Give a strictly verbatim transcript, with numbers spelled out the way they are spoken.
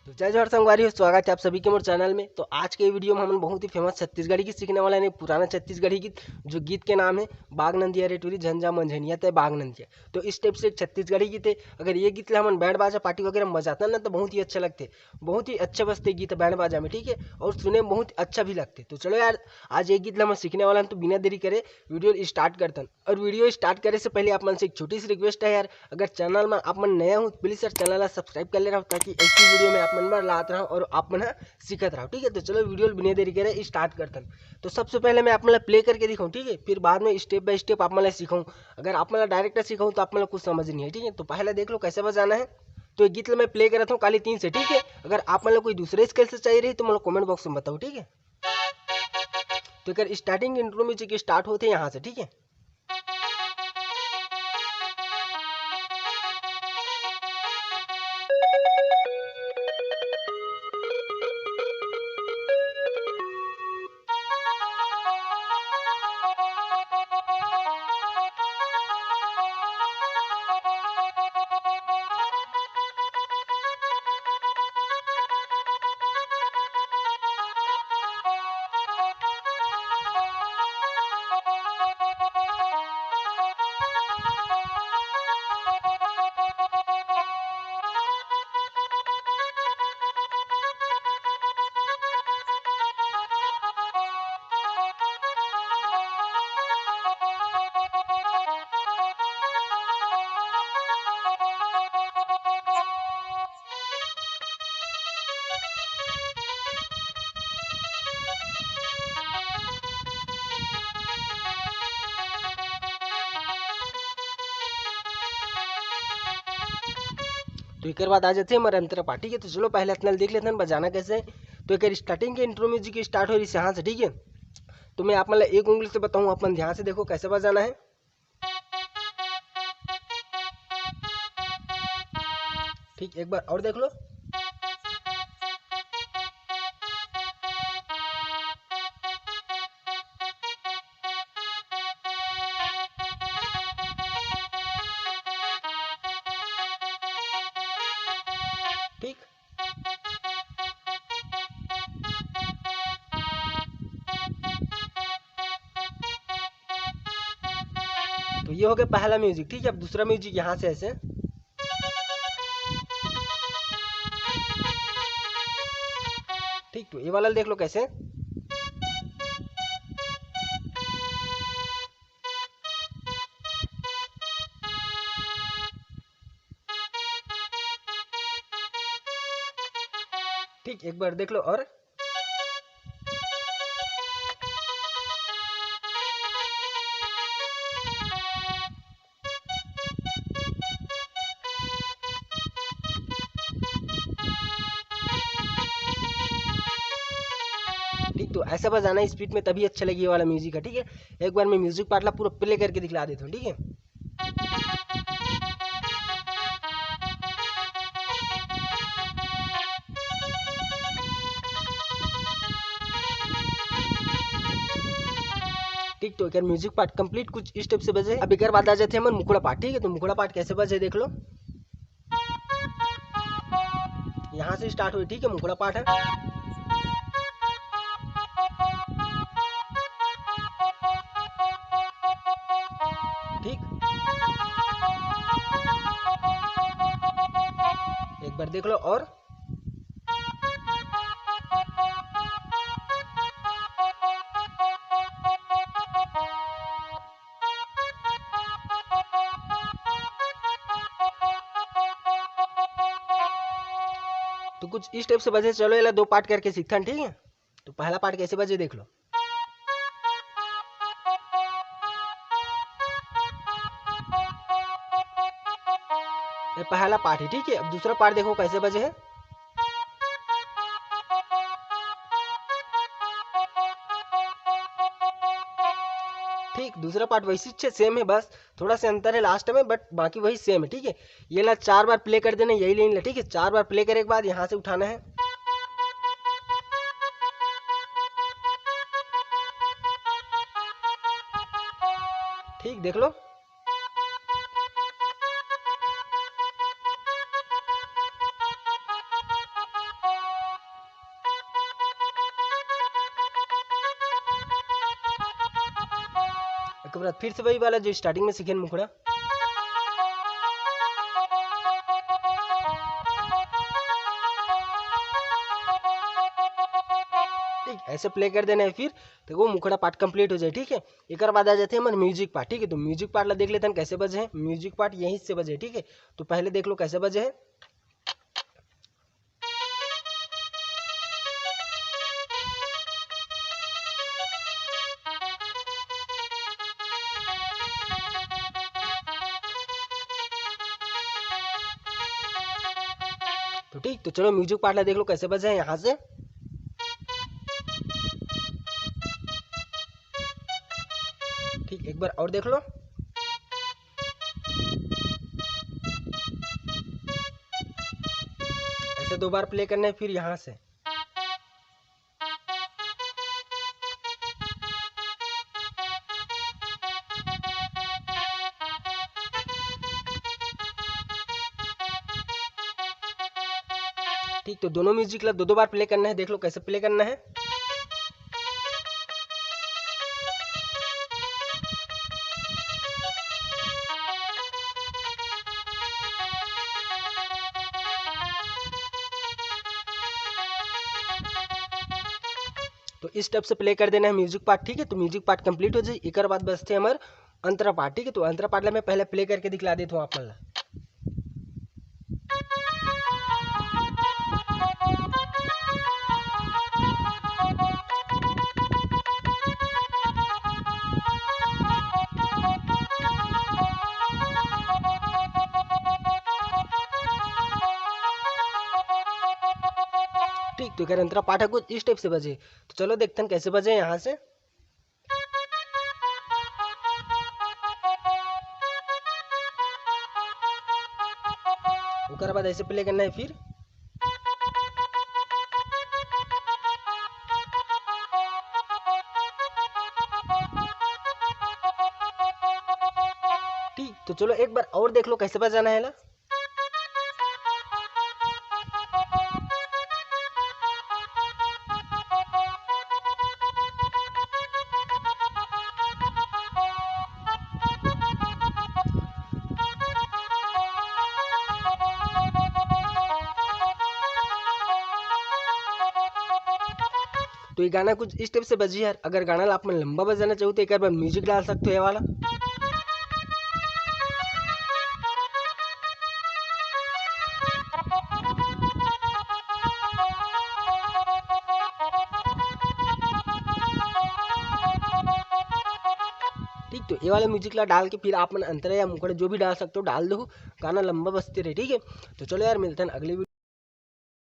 तो जय जोहार संगवारी हो, स्वागत है आप सभी के मोर चैनल में। तो आज के वीडियो में हमन बहुत ही फेमस छत्तीसगढ़ी गीत सीखने वाला है, पुराना छत्तीसगढ़ी गीत, जो गीत के नाम है बाग नंदिया रे टूरी झंझा मंझनिया तय बाग नंदिया। तो इस टाइप से एक छत्तीसगढ़ी गीत है। अगर ये गीत ला हमन बैंड बाजा पार्टी वगैरह में बजाता ना, तो बहुत ही अच्छा लगते, बहुत ही अच्छा बजते गीत है बैंड बाजा में, ठीक है, और सुने में बहुत अच्छा भी लगते। तो चलो यार, आज ये गीत ला हम सीखने वाला हन, तो बिना देरी करे वीडियो स्टार्ट करतन। और वीडियो स्टार्ट करे से पहले आप मन से एक छोटी सी रिक्वेस्ट है यार, अगर चैनल में आप मन नया हो, प्लीज यार चैनल ला सब्सक्राइब कर ले रहा, ताकि ऐसी वीडियो में आप मन बर लात रहा और आप मन ह सीखत रहा, ठीक है। तो चलो वीडियो बिना देरी करे स्टार्ट करतन। तो सबसे पहले मैं आप मन ला प्ले करके दिखाऊँ, ठीक है, फिर बाद में स्टेप बाय स्टेप आप मन ला सिखाऊँ। अगर आप मन ला डायरेक्ट सिखाऊँ तो आप मन ला कुछ समझ नहीं है, ठीक है। तो पहले देख लो कैसे बजाना है। तो ये गीत ला मैं प्ले करत हूँ काली तीन से, ठीक है। अगर आप मन ला कोई दूसरे स्केल से चाहिए रही तो मोला कमेंट बॉक्स में बताओ, ठीक है। तो एकर स्टार्टिंग इंट्रो म्यूजिक स्टार्ट होते यहाँ से, ठीक है। तो एकर बाद आ जाते हमर अंतरा पार्टी के। तो चलो पहले इतना देख लेते हैं बजाना कैसे है। तो एकर स्टार्टिंग के इंट्रो म्यूजिक स्टार्ट हो रही है यहाँ से, ठीक है। तो मैं आप मन ला एक उंगली से बताऊँ, आप मन ध्यान से देखो कैसे बजाना है। ठीक, एक बार और देख लो। ठीक, तो ये हो गया पहला म्यूजिक, ठीक है। अब दूसरा म्यूजिक यहाँ से ऐसे, ठीक, तो ये वाला देख लो कैसे। ठीक, एक बार देख लो और ठीक, तो ऐसा बजाना स्पीड में, तभी अच्छा लगे ये वाला म्यूजिक है, ठीक है। एक बार मैं म्यूजिक पार्ट ला पूरा प्ले करके दिखला देता हूँ, ठीक है। ठीक, तो एकर म्यूजिक पार्ट कंप्लीट कुछ इस टाइप से बजे। अब एकर बाद आ जाते हैं हमर मुखड़ा पार्ट, ठीक है। तो मुखड़ा पार्ट कैसे बजे देख लो, यहाँ से स्टार्ट हुई, ठीक है, मुखड़ा पार्ट है। ठीक, एक बार देख लो और तो कुछ इस टाइप से बजे। चलो, एला दो पार्ट करके सीखथन, ठीक है? तो पहला पार्ट कैसे बजे देख लो। ये पहला पार्ट है, ठीक है? अब दूसरा पार्ट देखो कैसे बजे है। ठीक, दूसरा पार्ट वैसे ही सेम है, बस थोड़ा सा अंतर है लास्ट में, बट बाकी वही सेम है, ठीक है। ये ला चार बार प्ले कर देना, यही लाइन ला, ठीक है। चार बार प्ले करे के बाद यहाँ से उठाना है, ठीक, देख लो। ओकर बाद फिर से वही वाला जो starting में सीखे हन मुखड़ा। ठीक, ऐसे play कर देना है फिर, तो वो मुखड़ा part complete हो जाए। ठीक है, एकर बाद आ जाते हैं हमारे music part। ठीक है, तो music part ला देख लेते हैं कैसे बजे है। Music part यहीं से बजे, ठीक है, तो पहले देख लो कैसे बजे है। तो ठीक, तो चलो music part ला देख लो कैसे बजे है यहाँ से। ठीक, एक बार और देख लो। ऐसे दो बार play करने हैं, फिर यहाँ से। ठीक, तो दोनों music ला दो दो बार play करना है, देख लो कैसे play करना है। तो इस type से play कर देना है music part। ठीक है, तो music part complete हो जाए, एकर बाद बचते हमार अंतरा part। ठीक है, तो अंतरा part ला मैं पहले play करके दिखला देता हूँ आप मन ला। ठीक, तो एकर अंतरा part ह कुछ इस type से बजे। तो चलो देखथन कैसे बजे यहाँ से। ओकर बाद ऐसे play करना है फिर। ठीक, तो चलो एक बार और देख लो कैसे बजाना है ना। तो ये गाना कुछ इस type से बजी यार। अगर गाना ला आप मन लंबा बजाना चाहो तो एक बार music डाल सकते हो ये वाला। ठीक, तो ये वाला music ला डाल के फिर आप मन अंतरा या मुखड़ा जो भी डाल सकते हो, डाल दो, गाना लंबा बजते रहे। ठीक है, तो चलो यार, मिलते हैं अगले video।